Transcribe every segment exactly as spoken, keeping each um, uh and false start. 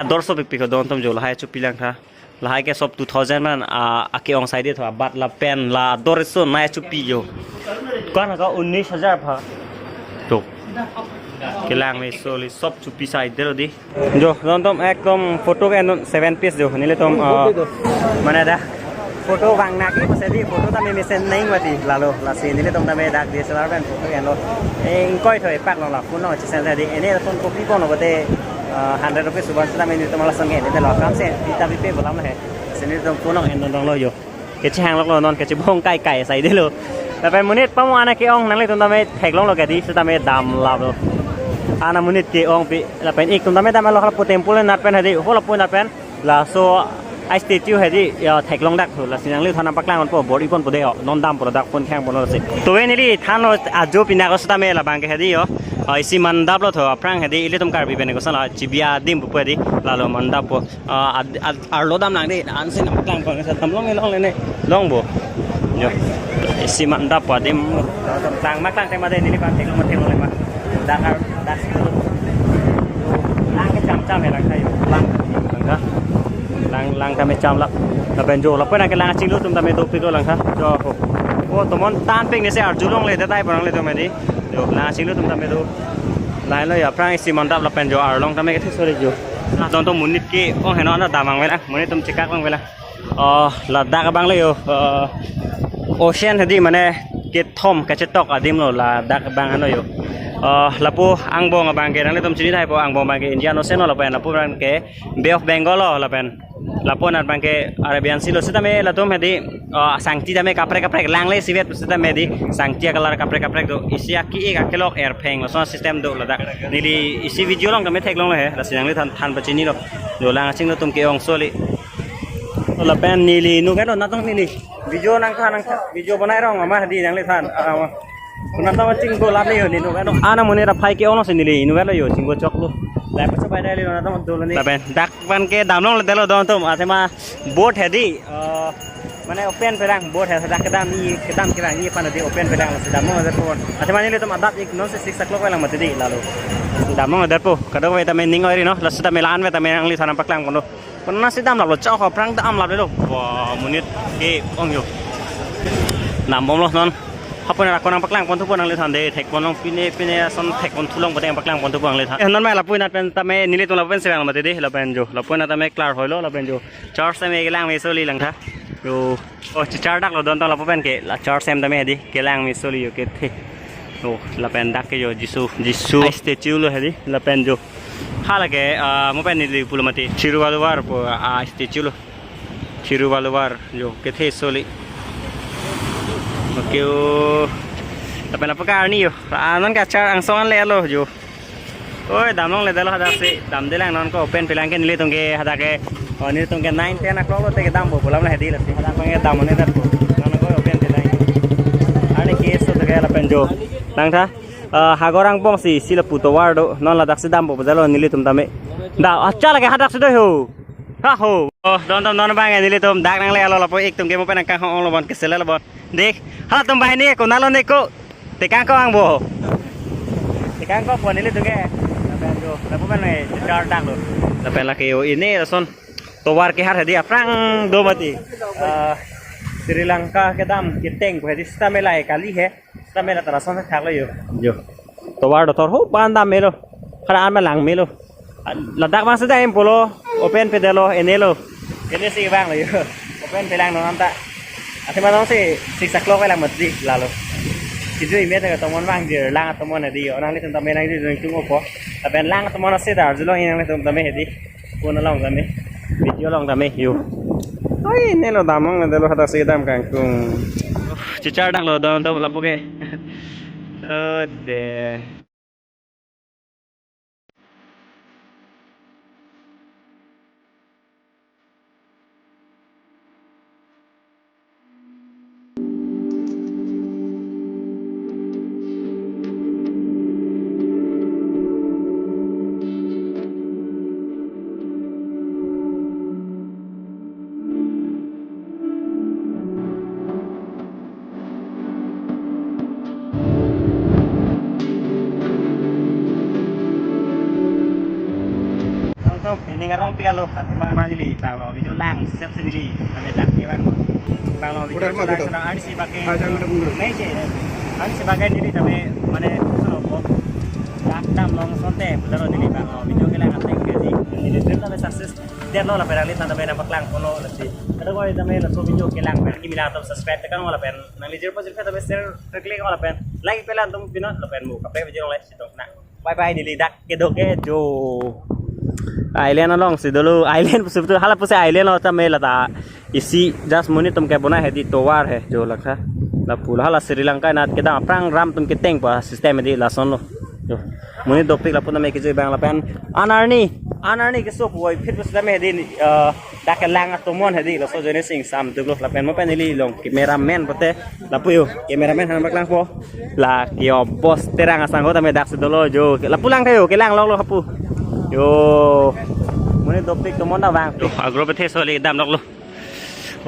Dorso pipi ko don atum jo lahai chupi lang tha. Lahai ke sob two thousand man a ake-ong sai de tho, abat lapen la dor so nai chupi jo. Kan ka unis hajar pha. To. Kelang me soli sob chupi sai de lo di. Jo, don atum ekdom photo ke non seven piece jo. Nelitum, ah, mana dah? Photo bang naki masa di photo tame mesen nai mati lalo lasi nelitum tame dak D S L R pen photo ke non. Eh, ingkoi thoi pak long la phone no chisen di. Ene phone kopi kono bote, ah, hundred rupees suban sita nelitum lason ke ene lo kam se kita bipe bolam he. Sini nelitum phone no en don lo jo. Kechehang lok lo non kechebong kai kai sai de lo. Lapen monit pamo ana ke-ong nanglitum tame theklong lo ke di sitame dam lap lo. Ana monit ke-ong pi lapen ik tum tame dam lo hala po temple nat pen hadi ho lapu nat pen. Laso a statue hadi ya theklong dak thu lasi nanglithan nangpaklang ponpo bor-i ponpo de ho non dam po dak phone khang ponlo si. To ve neli than lo ajo pina ko sitame labang ke hadi yo. Ah, isi mandap lo tho aphrang hadi ilitum Karbi pen ko sala chibia dim pu hadi lalo mandap po. Ah, ad, ad, arlo dam lang de, ansi nangpaklang pon sa dam long long le ne, long bo. Jo. Isi mandap po adim. Tang mak tang tema de neli bang theklong theklong le ma. Dak ar, dak si dulu. Lang ke cham cham he lang thayo. Lang. Lang ka. Lang, lang tame cham lak. Lapen jo, lapen ke lang chinglu tum tame dopik lo lang tha. Jo ho. O tomon tan pik ne se arjulong le datai porang le tame di. Jo, lang chinglu tum tame do. Lain lo ya aphrang isi mandap lapen jo arlong tame kethe sori jo. Ah, don to monit ke-ong heno ana damang vela. Monit tum chekak lang vela. Oh, ladak abang lo yo. Eh, ocean hadi mane kethom kachetok adim lo ladak abang ano yo. Eh, lapu angbong abang ke nanglitum chini thai po angbong abang ke Indian Ocean lo lapen lapu abang ke Bay of Bengal lo lapen lapu nat abang ke Arabian Sea lo sitame latum hadi, eh, sangti tame kaprek kaprek lang le sivet sitame di sangti a-color kaprek kaprek do isi aki ek akelok erpheng lo so system do ladak neli isi video long tame theklong lo he lasi nanglithan than pachini lo. Jo lang chinglu tum ke-ong soli. Lapen neli nu kalo natong neli. Video nangthan nang video bonai rong mama di nanglithan. Ah, ma. Kuna tama chinglu lap ni yo ni nu kalo. Ana monit aphai ke-ong lo si neli nu kalo yo chinglu choklo. Lai paso bai dai lo natong dolo ni. Lapen dak abang ke dam long le delo don atum athema boat hadi. Eh, mane open perang boat he dak kedam ni kedam kerang ni pan hadi open perang si dam long le po. Athema nelitum adap ik non se six o'clock lang mati di lalo. Dam long le po. Kadokave tame ning oi ri no. Laso tame lan ve tame nanglithan nangpaklang ponlo. Pon nasi dam lap lo chok ho aphrang dam lap lo. Wah, monit ke-ong yo. Dam bom lo non. Hapon ra konang paklang pon thupo nanglithan de thek pon long pine pine ason thek pon thulong pon paklang pon thupo nanglithan. Eh, non ma lapu nat pen tame nelitum lapu pen sevang mati de lapen jo. Lapu nat tame klar hoi lo lapen jo. Church tame kelang me soli lang tha. Jo. Oh, chechar dak lo don tong lapu pen ke la church hem tame hadi kelang me soli yo kethe. Oh, lapen dak ke jo Jisu, Jisu statue lo hadi lapen jo. Hala ke, ah, mo pen neli pulo mati Thiruvalluvar po, ah, statue lo. Thiruvalluvar jo kethe soli. Okay, oh. Lapen apa karni yo? Ah, non kachar angsong an le lo jo. Oi, dam long le dalo hadak si. Dam de lang non ko open pelang ke nelitum ke hadak ke. Oh, nelitum ke nine ten o'clock lo te ke dam bo bolam le hadi lo si. Hadak ke dam ne dak bo. Non ko open pelang. Ani ke so te ke lapen jo. Nang tha. Eh, hagor angbong si, si lapu tovar do, non ladak si dam bo bajalo nelitum tame. Da, achal ke hadak si do ho. Ha ho. Oh, don don don bang nelitum dak nang le alo lapu ik tum ke mo pen nang kang hong lo bon kesel lo bon. Dek, halatum bai ni ko nalo ne ko. Tekang ko ang bo. Tekang ko po nelitum ke. Lapen jo, lapu pen ne char dak lo. Lapen lake yo ini lason. Tovar ke har hadi aphrang do mati. Eh, Sri Lanka kedam keteng ko hadi sita melai kali he. Sita mela tara son thak lo yo. Jo. Tovar do thor ho pan dam melo. Khara an malang melo. Ladak bang sida em polo open pedalo enelo. Ene si bang lo yo. Open pelang non anta. Ate manong si six o'clock lang mati lalo. Kijo ime ta tomon bang dir lang tomon hadi yo. Nang ni tum tame nang di tung opo. Lapen lang tomon si dar julong inang ni tum tame hadi. Phone along tame, video along tame, yo. Oi, nelo dam long, nelo hadak si dam kangkung. Chichar dak lo dam dam lapu ke. Oh, de. Ini ngarong pia lo, ma neli bang lo video lang, sep sendiri, kami tak dia bang. Bang lo video Udah, lang udah. Sana, ani si pakai. Ah, jangan ada mundur. Meja. Ani si pakai diri kami mana so kok. Dak dam long sonte, putar lo neli bang lo video kelang apa yang jadi. Neli film kami sukses. Dia lo lah pedang ni tanda pedang paklang kono lagi. Kada kau itu main langsung video kelang, bang. Kimi lang atau subscribe tekan wala pen. Nang ni jero pajir kata share, klik wala pen. Like pelan tum pino, lo pen mu. Kape video like situ. Nah. Bye bye, neli dak kedo ke jo. Island along si dolo, island pusi betul hala pusi island lo tame lata. Isi just monit atum kebonai hedi tovar he jo lakha. Lapu hala Sri Lanka nat kedang aphrang ram atum keteng pa system hedi lason lo. Jo. Monit dopik lapu tame kejo bang lapen. Anarni, anarni keso puoi phit pusi tame hedi, eh, dak kelang atomon hedi laso joni sing sam duk lo lapen mo pen neli long cameraman pote. Lapu yo, cameraman han paklang po. La ke obos terang asang ko tame dak si dolo jo. Lapu lang kayo, kelang lok lo hapu. Yo. Monit dopik atomon ta bang. Yo, agro pethe soli dam lok lo.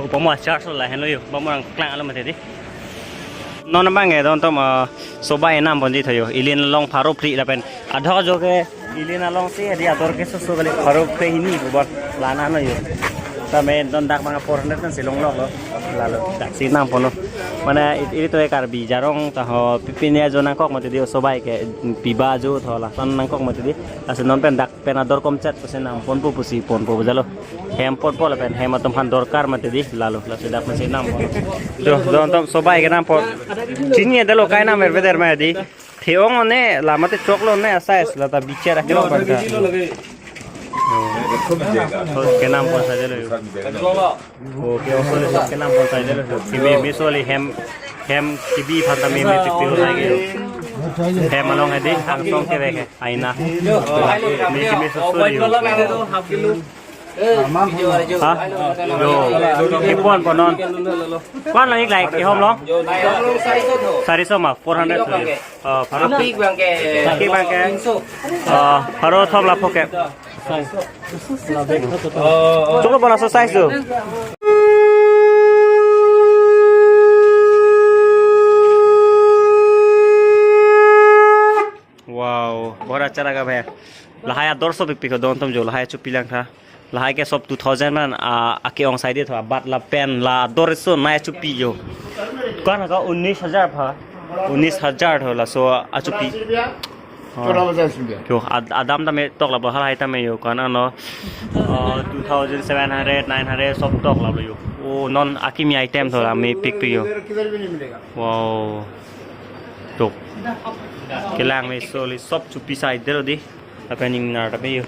Upamo achar so lahen lo yo. Bamo lang klang alo mate di. Non bang e don tom, eh, sobai enam pon di thayo. Ilin long pharo phli lapen. Adho jo ke ilin along si di ador ke susu kali pharo phli hini bubor lana no yo. Tame don dak bang four hundred kan silong lok lo. Lalo dak si nam pono. Mana it-, iri to e Karbi jarong ta ho pipin ya jo nangkok mati di sobai ke piba jo tho la san nangkok mati di. Asin non pen dak pen ador komchet pusi nam ponpo pusi ponpo jalo. Hem ponpo lapen hem atum han dorkar mati di lalo la si dak masi nam pon. Do do antum sobai ke nam pon. Chini ada lo kai nam er beder ma di. Theong one la mate chok lo ne asai la ta bichar akhlo banta. Ke nam pon saja lo. Okay, also le ke nam pon saja lo. Kimi mi so le hem hem kibi phanta mi mi pipi lo lagi. Hem along hedi angsong ke bek aina. Mi kimi so so le. Ha? Yo. Kipon ponon. Kwan lang ik like ihom long. Sari so ma four hundred. Oh, pharo. Ki bang ke. Ki bang ke. Oh, pharo thom la pocket. Choklo pon laso size tu. Wow, bahut acha laga bhaiya. Lahai ador so pikpik don tom jo, lahai chupi lang tha. Lahai ke sob two thousand man, a, ake-ong sai de tho, abat lapen la ador so nai chupi jo. Kan ka unis hajar pha. Unis hajar tho laso achupi. Oh. Chora bajar sudah. Jo, ad-, adam tame tok la bahal hai tame jo, kan ano. Oh, two thousand seven hundred, nine hundred sob tok la jo. Oh, non akimi item tho la me pikpik jo. Wow. Tok. Kelang me soli sob chupi sai de lo di. Apa ning nar tapi yo.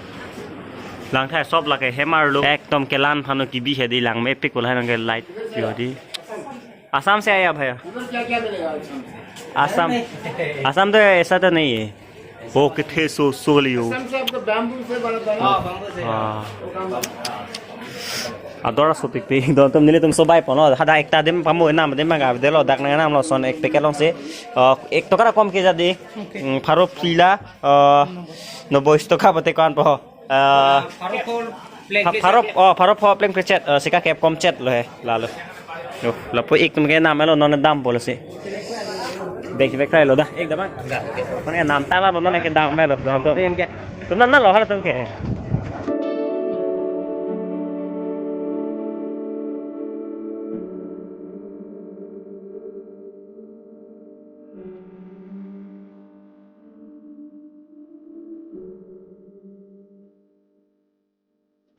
Lang thai sob lake hem arlo. Ekdom kelang phano kibi hedi lang mepik ko lahai nang ke light yo di. Assam से आया भैया? इधर क्या क्या मिलेगा आसाम से? आसाम, आसाम तो ऐसा तो नहीं है। वो कितने सो, सो लियो। आसाम से आपको बैम्बू से बना था ना? हाँ, बैम्बू से। हाँ। वो काम Ador so pikpik, don tom nelitum sobai pono, hadak ekta adim pamu enam adim manga delo dak nang enam lo son ek packet along si, uh, ek toka ra kom ke jadi, mm, pharo phli la, uh, noboi toka pote ko-an po, uh, pharo pho pleng pha-, pharo, oh, pharo pho pleng prechet, uh, sika kep komchet lo he, lalo. Yo, lapu ik tum ke nam lo non dam polo si. Bek bek try lo da, ek dam. Kon ke nam ta ba non ke dam lo, dam to. Tum nam na lo hala tum ke.